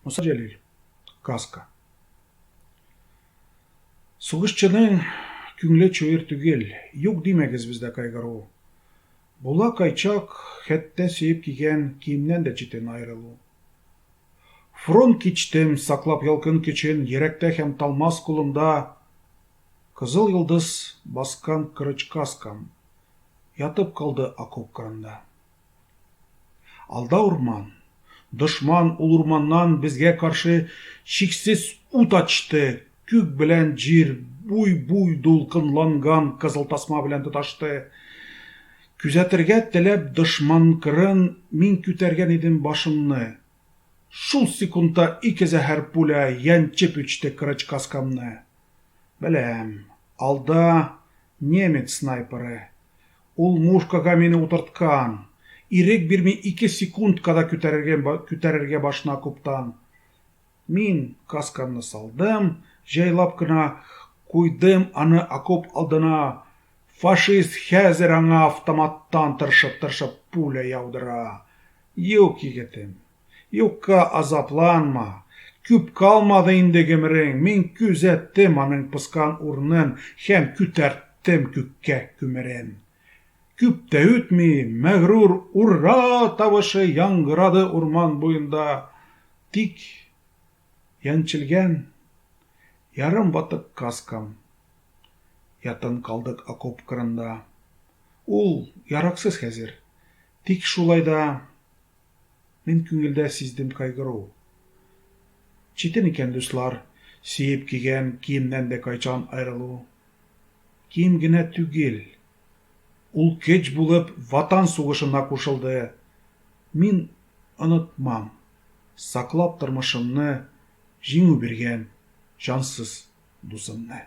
Муса Җәлил. Каска. Сугышчының күңле чуер түгел, юк димәгез бездә кайгыру. Була кайчак хәтта сөеп кигән киемнән дә читен аерылу. Фронт кичтем, саклап ялкын көчен йөрәктә һәм талмас кулымда Кызыл йолдыз баскан корыч каскам ятып калды окоп кырында. Алда урман. Дошман ул урманнан безгә каршы чиксез ут ачты, күк белән җир буй-буй дулкынланган кызыл тасма белән тоташты. Күзәтергә теләп дошман кырын мин күтәргән идем башымны. Шул секундта ике зәһәр пуля яньчеп үчте корыч каскамны. Беләм, алда немец снайперы. Ул мушкага мине утырткан. Ирек бирми ике секундка да күтәрергә, күтәрергә башны окоптан. Мин каскамны салдым, җайлап кына куйдым аны окоп алдына. Фашист хәзер аңа автоматтан тыршып-тыршып пуля яудыра. Юк, егетем, юкка азапланма. Күп калмады инде гомерең, мин күзәттем аның пыскан урынын һәм күтәрттем күккә күмерен. Күп тә үтми, мәгърур ура тавышы яңгырады урман буенда. Тик яньчелгән ярым ватык каскам ятын калдык окоп кырында. Ул яраксыз хәзер. Тик шулай да мин күңелдә сиздем кайгыру. Читен икән, дуслар, сөеп кигән киемнән дә кайчан аерылу. Кием генә түгел, ул көч булып Ватан сугышына кушылды. Мин онытмам, саклап тормышымны җиңү биргән җансыз дусымны.